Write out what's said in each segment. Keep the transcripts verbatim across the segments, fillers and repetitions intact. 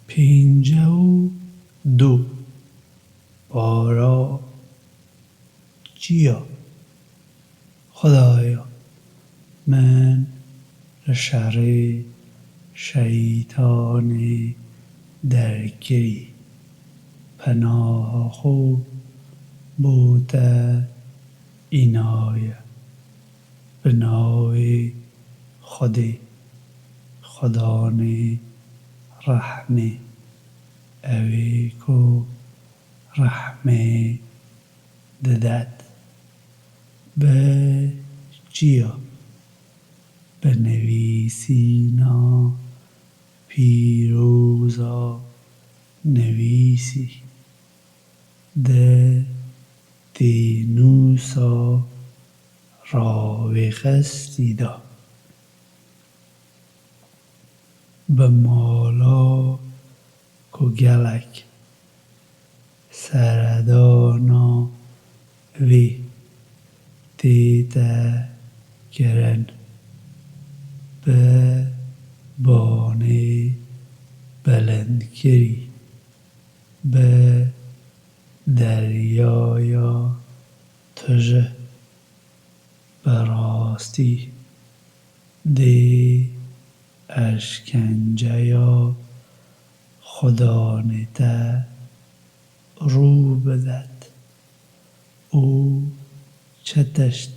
Pêncî û du. Para çi ya? Xwedaya, min li şerê şeytanê derkirî. Penaha xwe bo te înaye. Bi navê Xwedê, Xwedanê rehmê, ew ê ku rehmê didet. Bi çiya? Bi nivîsîna pîroza nivîsî. Di tênûsa rawêxistî de. Bi mala ku gelek seredana wê tête kirin, bi banê bilindkirî, bi deryaya tije, bi rastî dê eşkenceya Xudanê te rû bidet û çi tişt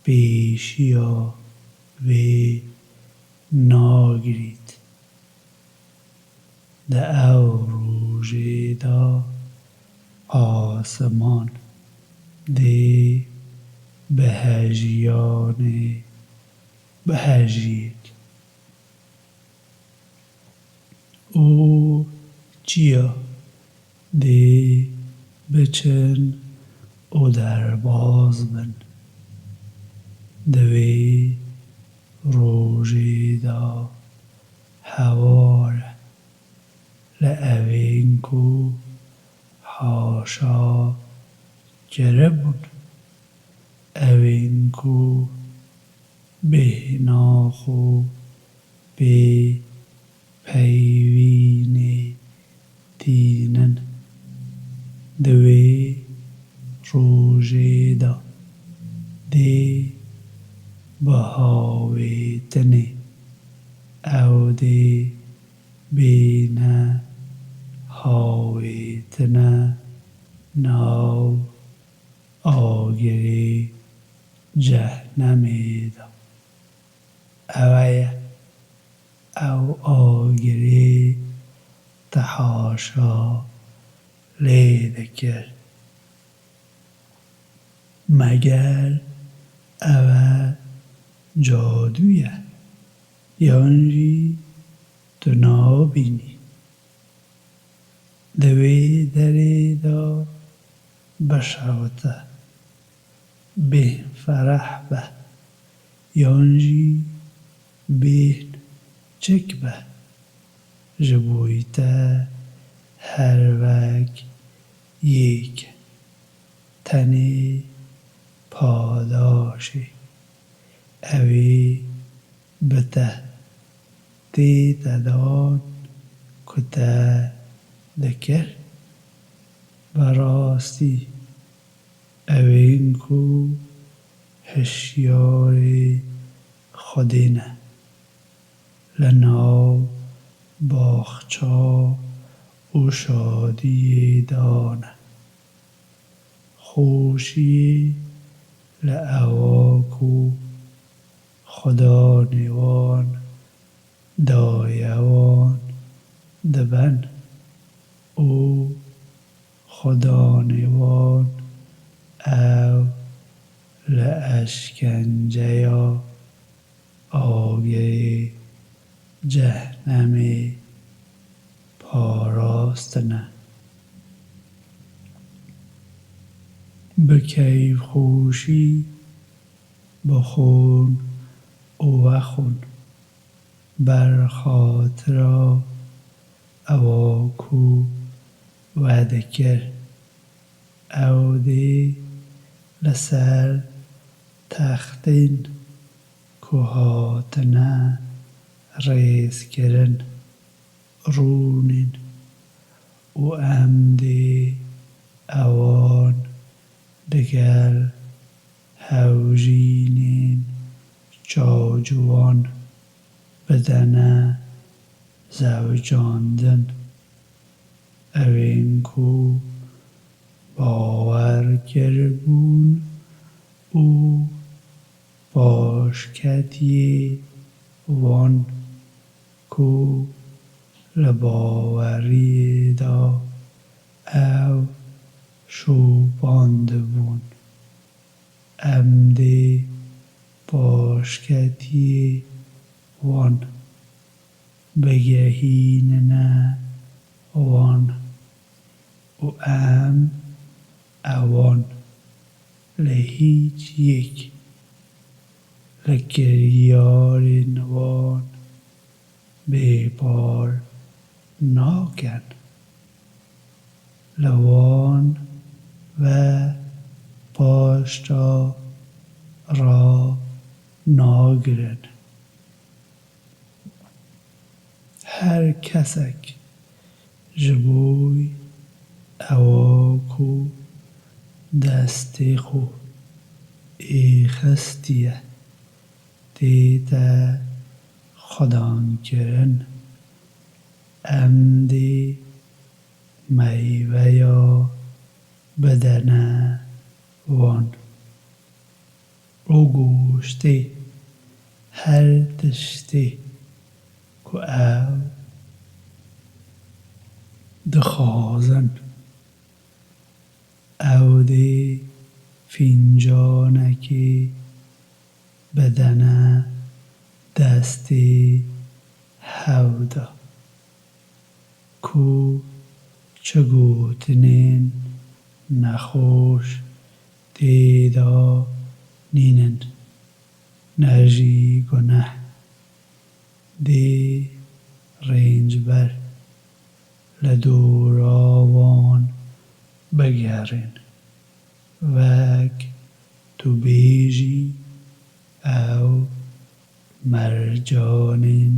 pêşiya wê nagirît. Di ew rojê de asiman dê bi hejiyanê bihejiyêt. Û çiya dê biçin û derbas bin. Di wê rojê de hewar e li evên ku haşa kiribûn, evên ku bêhna xwe pê peyvînê tînin. Di wê rojê de dê bihawêtinê, ew dê bêne hawêtine nav agirê cehnemê de. Ew e ye, ew agirê te haşa lê dikir. Meger ew e cadû ye, yan jî tu nabînî? Di wê derê de bişewite, bêhn fereh be, yan jî bêhn çek be, ji bo te her wek yek e. Tenê padaşê ew ê bi te tê te dan ku te dikir. Bi rastî ew ên ku hişyarê Xwedê ne, li nav baxça û şadiyê de ne. Xweşiyê li ewa ku Xudanê wan daye wan dibin û Xudanê wan ew li eşkenceya agirê cehnemê parastine. Bi keyfxweşî bixwin û vexwin, ber xatira ewa ku we dikir, ew dê li ser textên ku hatine rêzkirin rûnên û em dê ewan digel hewjînên çaciwan bidene zewicandin. Ewên ku bawer kiribûn û paşketiyê wan ku li baweriyê de ew şopandibûn. Em dê paşketiyê wan bigehînine wan û em ewan li hîç yek li kiryarên wan bêpar nakin. Li wan ve paşta ranagirin. Her kesek ji bo ewa ku destê xwe êxistiye tête xwedankirin, em dê meyveya bidene wan. Û goştê her tiştê ku ew dixwazin, ew dê fîncanekê bidene destê hew de. Ku çi gotinên nexweş tê de nînin, ne jî guneh, dê rêncber li dora wan bigerin. Wek tu bêjî, ew mercanên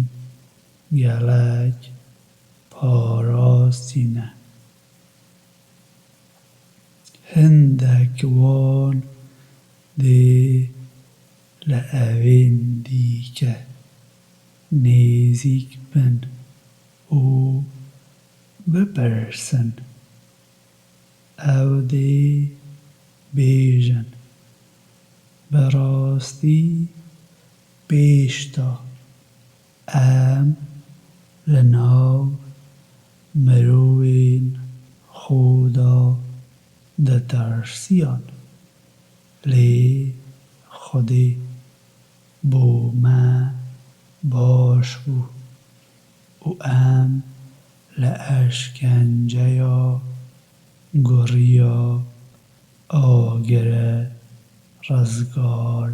gelek parastî ne. Hindek wan dê li evên dîke nêzîk bin û bipirsin. Ew dê bêjin, bi rastî pêş de em li nav mirovên xwe de ditirsiyan, lê Xwedê bo me baş bû û em li eşkenceya guriya agirê rizgar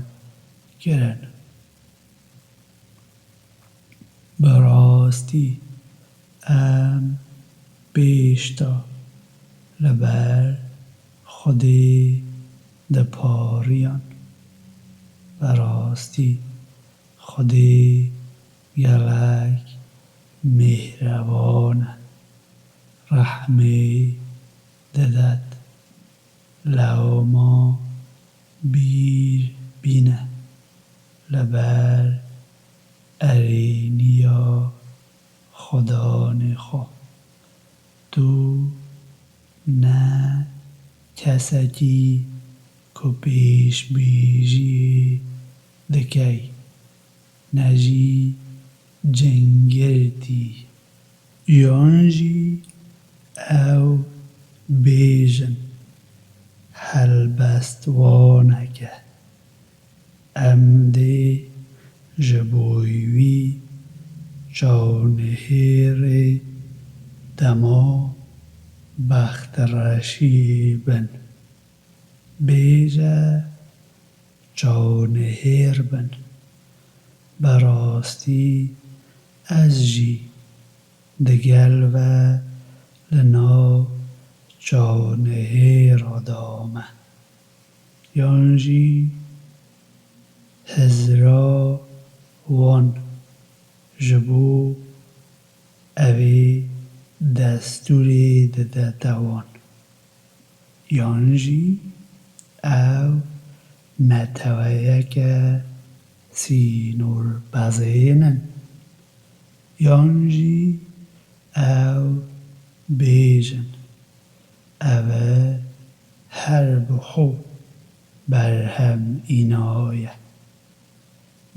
kirin. Bi rastî em pêş de li ber Xwedê dipariyan. Bi rastî Xwedê gelek mêhreban e, rehmê didet. Lewma bîr bîne li ber erêniya Xudanê xwe. Tu ne kesekî ku pêşbêjiyê dikey, ne jî cingirtî. Yan jî ew bêjin, helbestvaneke. Em dê ji bo wî çawnihêrê dema bextreşiyê bin. Bêje çawnihêr bin. Bi rastî ez jî digel ve li nav çawnihêra de me. Yan jî hizra wan ji bo Ew ê destûrê didete wan. Yan jî ew neteweyeke sînorbezên in. Yan jî ew bêjin, ev e her bi xwe berhem îna ye.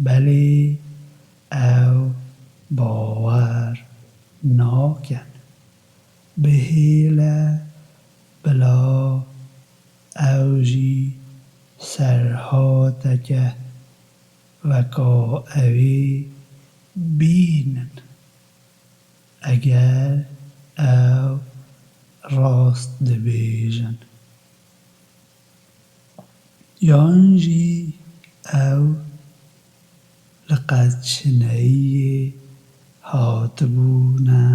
Belê ew bawer nakin. Bihêle bila ew jî serhateke weka ewê bînin. Eger ew rast dibêjin. Yan jî ew li qedçineyiyê hatibûne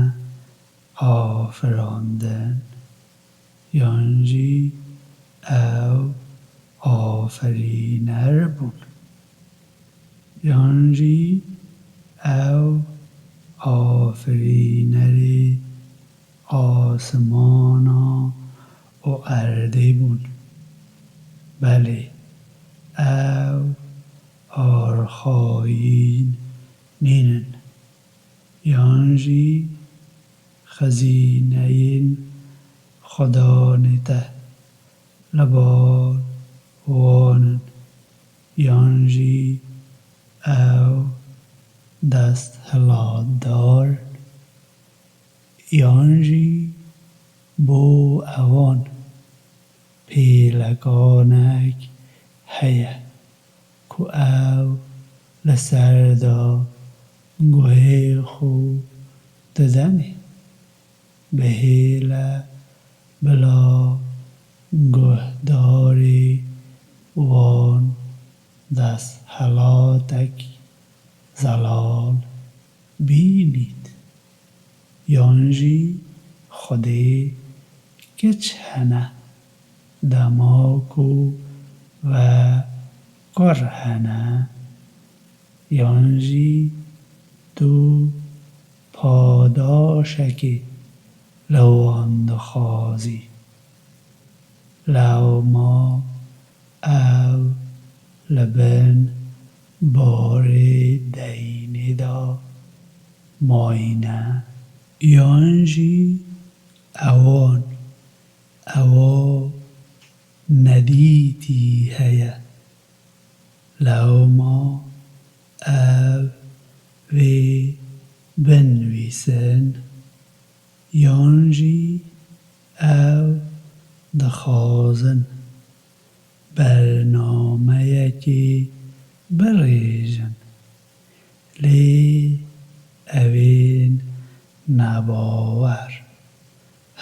afirandin, yan jî ew aferîner bûn. Yan jî ew afirînerê asimana û erdê bûn. Belê, ew arxayîn nînin. Yan jî xezîneyên Xudanê te li bar wan in, yan jî ew desthilatdar in, yan jî bo ewan pêlekanek heye ku ew li ser de guhê xwe didenê. Bihêle bila guhdarê wan desthelatek zelal bînît. Yan jî Xwedê keç hene, dema ku ve kur hene, yan jî tu padaşekê li wan dixwazî. Lewma ew li bin barê deynê de mayîne. Yan jî ewan ewa nedîtî heye. Lewma ev vê binivîsin, yan jî ew dixwazin bernameyekê birêjin, lê evên nebawer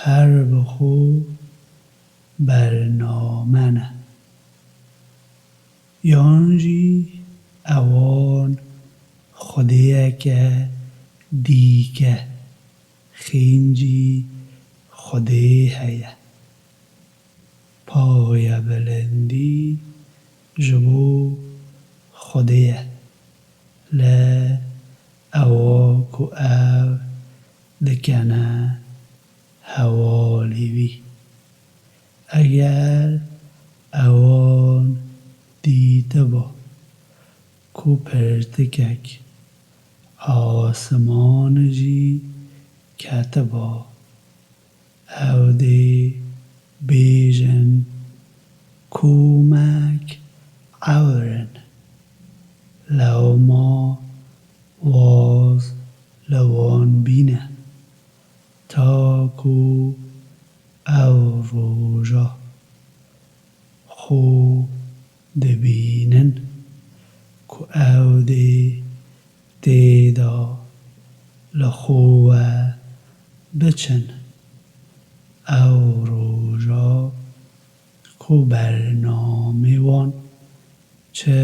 her bi xwe bername ne. Yan jî ewan xwedêyeke dîke, xîncî xwedê heye. Payebilindî ji bo xwedê ye, lê ewa ku ew dikene hewalî wî. Eger ewan dîtiba ku pirtikek asiman jî ketiba, ew dê bêjin, komek ewr in. Lewma waz li wan bîne, ta ku ew roja xwe dibînin ku ew dê tê de li xwe we biçin. Ew roja ku bernamê wan çi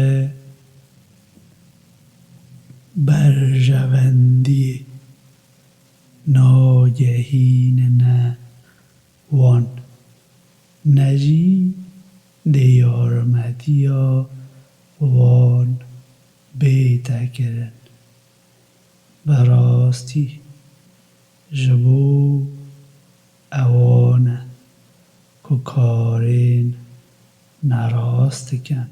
berjewendiyê nagehînine wan, ne jî dê yarmetiya wan bête kirin. Bi rastî, Ji bo ewan e ku karên nerast dikin,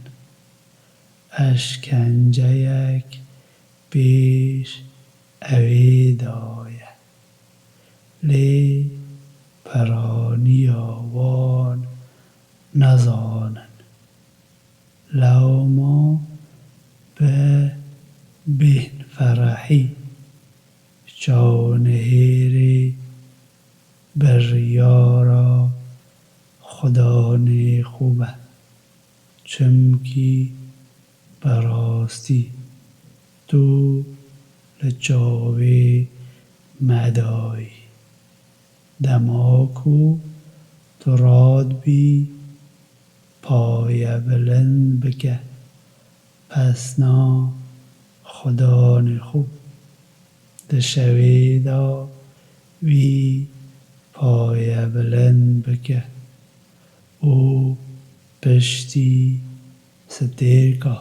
eşkenceyek pêş ewê daye. Lê piraniya wan nezanin. Lewma bi bêhnferehî çawnihêrê biryara Xudanê xwe be, çimkî bi rastî tu li çavê me dayî. Dema ku tu radibî, paye bilind bike, pesna Xudanê xwe. Di şevê de wî paye bilind bike û piştî stêrka